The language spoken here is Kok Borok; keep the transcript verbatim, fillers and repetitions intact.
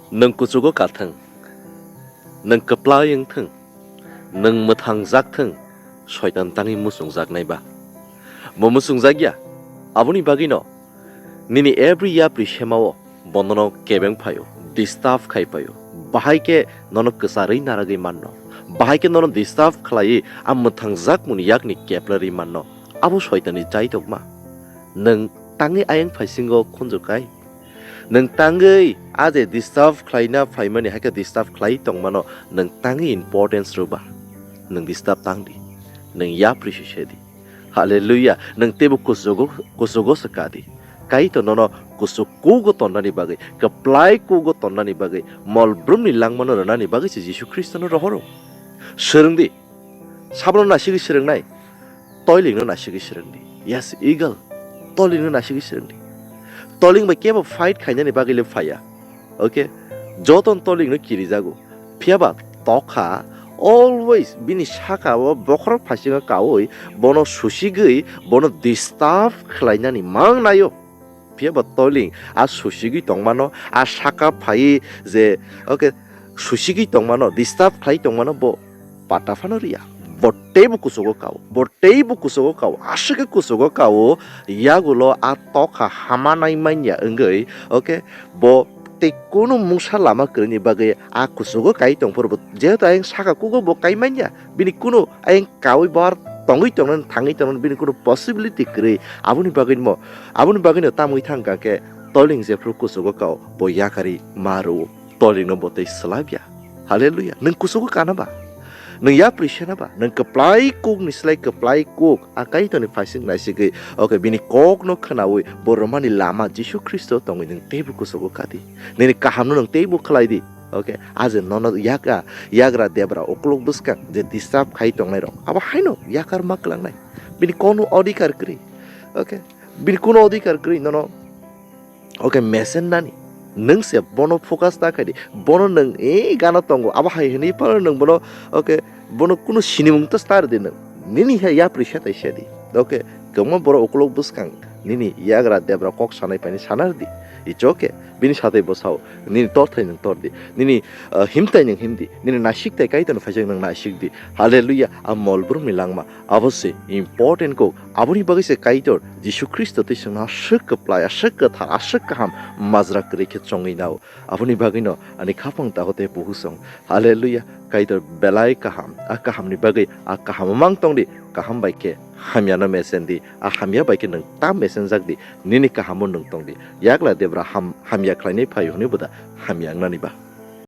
Nwng kuchugo kathwng, nwng kwplai wngthwng, nwng mwthangjak thwng, Soitan tangwi muchungjaknai ba? Bo muchungjak ya. Aboni bagwino nini every yapri semao bo nono kebeng phaio, disturb khai phaio. Bahai khe nono kwcharwi naragwi manno. Bahai khe nono disturb khlaiwi a mwthangjak muni yakni keplarwi manno. Abo Soitanni chaitokma. Nwng tangwi ayang phaisingo khunju kai. Nwng tangwi a je disturb khlaina phaimani, hai khe disturb khlai tongmano nwng tangwi importance rw ba? Nwng disturb tang di. Nwng yapri se se di. Hallelujah. Nwng teibo kuchugo, kuchugo se ka di. Kaitor nono kuchuk kugo tonnani bagwi, kwplai kugo tonnani bagwi, mol brumni langmano rwnani bagwi se Jisu Khristono rohoro. Swrwng di. Sabono nasigwi swrwngnai, toilingno nasigwi swrwng di. Yes, eagle, toilingno nasigwi swrwng di. Toiling bai kebo fight khainani bagwi le phaiya. Okay? Joto toilingno kirijago. Phiyaba tokha always bini saka o bokhorok phaisingo kaui bono susigwi bono disturb khlainani mang naio. Phiya bo toiling a susigwi tongmano, a saka phaiwi je, okay, susigwi tongmano, disturb khlai tongmano bo pata phano riya. Bo teibo kuchugo kao, bo teibo kuchugo kao, aswk khe kuchugo kao, yagulo a tokha hama nai manya wngwi, okay, bo tei kunu mungsa lama kwrwini bagwi a kuchugo kai tongphuru bo, jehetu ayang saka kugo bo kai manya, bini kunu ayang kaui bar tongwi tongmani, thangwi tongmani bini kunu possibility kwrwi. Aboni bagwi mo, aboni bagwi no tamwi thang kha khe toiling jephru kuchugo kao bo yakarwi ma rwo, toilingno bo tei swlabya. Hallelujah. Nwng kuchugo kana ba? Nwng yapri sena ba? Nwng kwplai kukni slai kwplai kuk a Kaitorni phaising naisigwi, okay, bini kokno khwnaui bo rwmani lama Jisu Khristo tongwi nwng teibo kuchugo kadi. Nini kahamno nwng teibo khlai di. Okay, a je nono yagra, yagra debra uklok bwskang je disturb khai tongnai rok, abo haino yakar ma kwlangnai. Bini kono odhikar kwrwi. Okay, bini kono odhikar kwrwi nono, okay, mesen nani. Nwng se bono focus ta khai di. Bono nwng e gana tongo, abo hai hwnwi phano nwng bono, okay, bono kuno sinimung ta star di nwng. Nini hai yapri se tai se di. Okay, kwbangma borok uklok bwskang nini yagra debra kok sanai paini sana di. It's okay. Bini satwi bo sao, nini torthai nwng tor di, nini, ah, himtai nwng him di, nini naisik tai Kaitorni phaising nwng naisik di. Hallelujah, a mol brumni langma, abo se important kok. Aboni bagwi se Kaitor Jisu Khristo twi chwngno aswk kwplai, aswk kwthar, aswk kaham majra kwrwi khe chongwi nao. Aboni bagwino ani khapang tago tei buhusong. Hallelujah, Kaitor belai kaham, a kahamni bagwi a kaham mang tong di, kaham bai khe hamyano mesen di, a hamya bai khe nwng ta mesenjak di, nini kahamo nwng tong di. Yakla debra ham, hamya khlainai phaio hwnwi bo da hamya wngnani ba?